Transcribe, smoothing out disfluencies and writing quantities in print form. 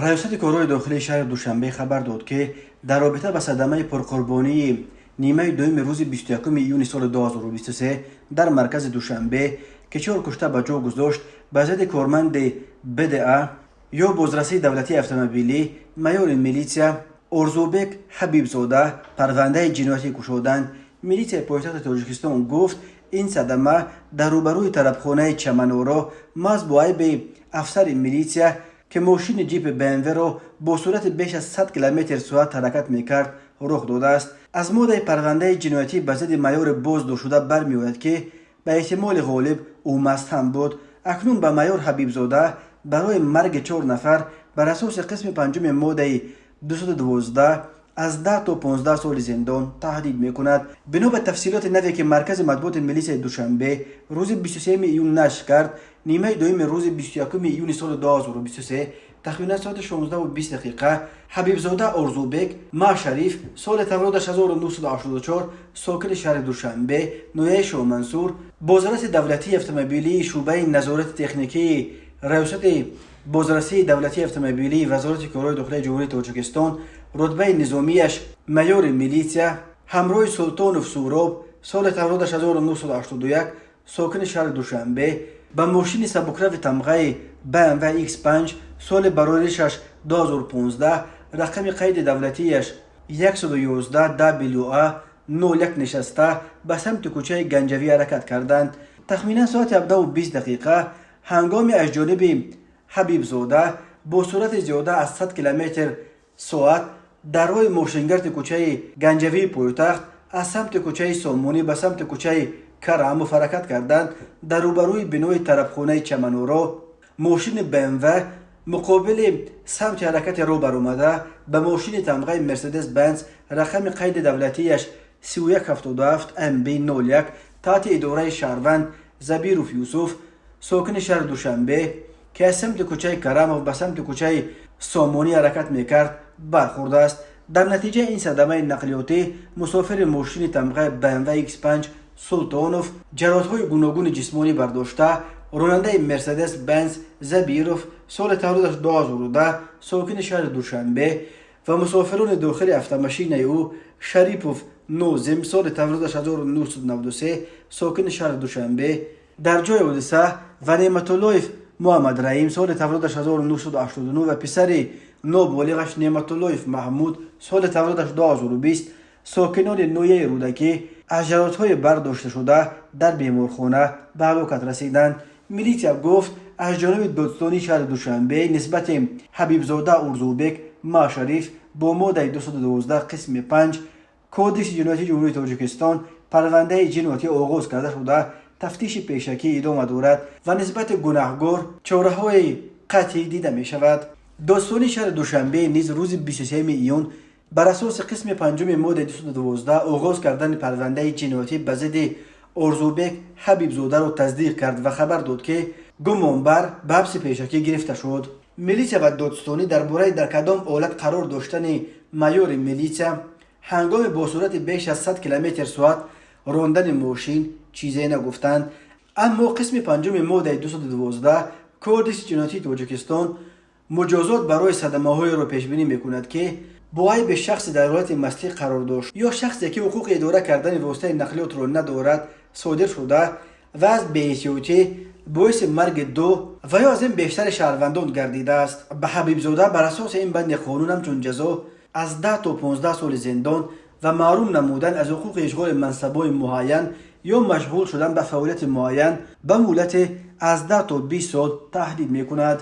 Раёсати корҳои дохилии шаҳри Душанбе хабар дод, ки дар робита ба садамаи пурқурбонии нимаи дуюми рӯзи 21 июни соли 2023 дар маркази Душанбе, ки чор кушта ба ҷо гузошт, ба зидди корманди БДА ё бозрасии давлатии автомобилӣ, майори милитсия Орзубек Ҳабибзода парвандаи ҷиноятӣ кушоданд. Милитсияи пойтахти Тоҷикистон гуфт, ин садама дар рӯбарӯи тарабхонаи Чаманоро маҳз бо айби афсари милитсия, ки мошини ҷипи БМВ-ро бо суръати беш аз 100 километр соат ҳаракат мекард, рух додааст. Аз моддаи парвандаи ҷиноятӣ ба зидди майори боздоштшуда бармеояд, ки ба эҳтимоли ғолиб ӯ маст ҳам буд. Акнун ба майор Ҳабибзода барои марги чор нафар бар асоси қисми панҷуми моддаи 212 аз 10 то 15 соли зиндон таҳдид мекунад. Бино ба тафсилоти наве, ки маркази матбуоти милисияи Душанбе рӯзи 23 июн нашр кард, нимаи дуюми рӯзи 21 июни соли 2023, тахминан соати 16:20 дақиқа, Ҳабибзода Орзубек Машариф, соли таваллудаш 1984, сокини шаҳри Душанбе, ноҳияи Шоҳмансур, бозраси давлатии автомобилии шӯъбаи назорати техникии Раёсати бозрасии давлатии автомобилии Вазорати корҳои дохилияи Ҷумҳурии Тоҷикистон, рутбаи низомияш майори милитсия, ҳамроҳи Султонов Суроб, соли таваллудаш 1981, сокини шаҳри Душанбе, ба мошини сабукрави тамғаи BMW X5, соли бароришаш 2015, рақами қайди давлатияш 111 WA 01 нишаста, ба самти кӯчаи Ганҷавӣ ҳаракат карданд. Тахминан соати 17:20 дақиқа ҳангоми аз ҷониби Ҳабибзода бо суръати зиёда аз 100 километр соат дар роҳи мошингарди кӯчаи Ганҷавии пойтахт аз самти кӯчаи Сомонӣ ба самти кӯчаи Карамов ҳаракат карданд, дар рӯбарӯи бинои тарабхонаи Чаманоро мошини БМВ муқобили самти ҳаракати роҳ баромада, ба мошини тамғаи Мерседес Бенз, рақами қайди давлатияш 3177 МБ 01, таҳти идораи шаҳрванд Забиров Юсуф, сокини шаҳри Душанбе, ки аз самти кӯчаи Карамов ба самти кӯчаи Сомонӣ ҳаракат мекард, бархӯрдааст. Дар натиҷаи ин садамаи нақлиётӣ мусофири мошини тамғаи BMW X5 Султонов ҷароҳатҳои гуногуни ҷисмонӣ бардошта, ронандаи Мерседес Бенз Забиров, соли таваллудаш 2010, сокини шаҳри Душанбе, ва мусофирони дохили автомашинаи ӯ Шарипов Нозим, соли таваллудаш 1993, сокини шаҳри Душанбе, дар ҷои ҳодиса ва Неъматуллоев Муҳаммадраим, соли таваллудаш 1989, ва писари ноболиғаш Неъматуллоев Маҳмуд, соли таваллудаш 2020, сокинони ноҳияи Рӯдакӣ, аз ҷароҳатҳои бардошташуда дар беморхона ба ҳалокат расиданд. Милитсия гуфт, аз ҷониби додситонии шаҳри Душанбе нисбати Ҳабибзода Урзубек Машариф бо моддаи 212 қисми 5 Кодекси ҷиноятии Ҷумҳурии Тоҷикистон парвандаи ҷиноятӣ оғоз карда шуда, тафтиши пешакӣ идома дорад ва нисбати гунаҳгор чораҳои қатъӣ дида мешавад. Додситонии шаҳри Душанбе низ рӯзи 23 июн бар асоси қисми панҷуми моддаи 212 оғоз кардани парвандаи ҷиноятӣ ба зидди Орзубек Ҳабибзодаро тасдиқ кард ва хабар дод, ки гумонбар ба ҳабси пешакӣ гирифта шуд. Милитсия ва додситонӣ дар бораи дар кадом ҳолат қарор доштани майори милитсия ҳангоми бо суръати беш аз 100 километр соат рондани мошин чизе нагуфтанд, аммо қисми панҷуми моддаи 212 Кодекси ҷиноятии Тоҷикистон муҷозот барои садамаҳоеро пешбинӣ мекунад, ки бо айби шахсе дар ҳолати мастӣ қарор дошт ё шахсе, ки ҳуқуқи идора кардани воситаи нақлиётро надорад, содир шуда ва аз беэҳтиётӣ боиси марги ду ва ё аз ин бештари шаҳрвандон гардидааст. Ба Ҳабибзода бар асоси ин банди қонун ҳамчун ҷазо аз 10 то 15 соли зиндон ва маҳрум намудан аз ҳуқуқи ишғоли мансабҳои муайян ё машғул шудан ба фаъолияти муайян ба муҳлати аз 10 то 20 сол таҳдид мекунад.